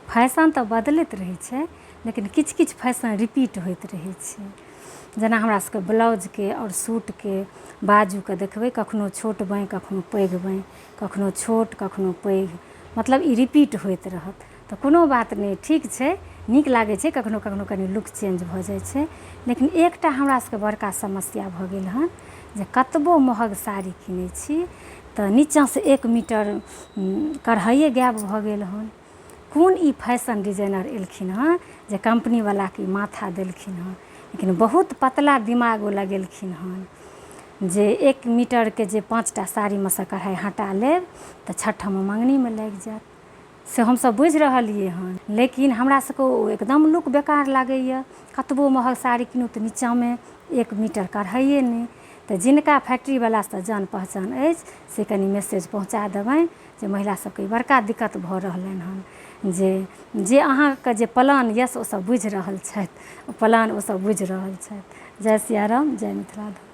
Fashion तऽ बदलैत रहै छै, लेकिन किछु किछु फैशन रिपीट होइत रहै छै। जेना हमरा सबके ब्लाउजके आओर सूटके बाजूके देखबै, कखनो छोट बाँहि, कखनो पैघ बाँहि, कखनो छोट, कखनो पैघ, मतलब ई रिपीट होइत रहत। तऽ कोनो बात नहि, ठीक छै, नीक लागै छै, कखनो कखनो कनि लुक चेंज भऽ जाइ छै। लेकिन एकटा हमरा सबके बड़का समस्या भऽ गेल हँ जे कतबो महग साड़ी किनै छी तऽ नीचाँसँ 1 मीटर कढ़ाइए गायब भऽ गेल हन। कोन ई फैशन डिजाइनर एलखिन हँ जे कम्पनीवलाके ई माथा देलखिन हँ? लेकिन बहुत पतला दिमाग ओ लगेलखिन हन जे 1 मीटरके जे 5टा साड़ीमे सँ कढ़ाइ हटा लेब तऽ छठम मङ्गनीमे लागि जायत, से हमसब बुझि रहलियै हन। लेकिन हमरा सबके ओ एकदम लुक बेकार लागैए। कतबो महग साड़ी कीनू तऽ नीचाँमे 1 मीटर कढ़ाइए नहि। तऽ जिनका फैक्ट्रीवलासँ जान पहचान अछि से कनि मैसेज पहुँचा देबनि जे महिला सबके ई बड़का दिक्कत भऽ रहलनि हन, जे अहाँके जे प्लान यऽ से ओसब बुझि रहल छथि, ओ प्लान ओसब बुझि रहल छथि। जय सियाराम, जय मिथिला धाम।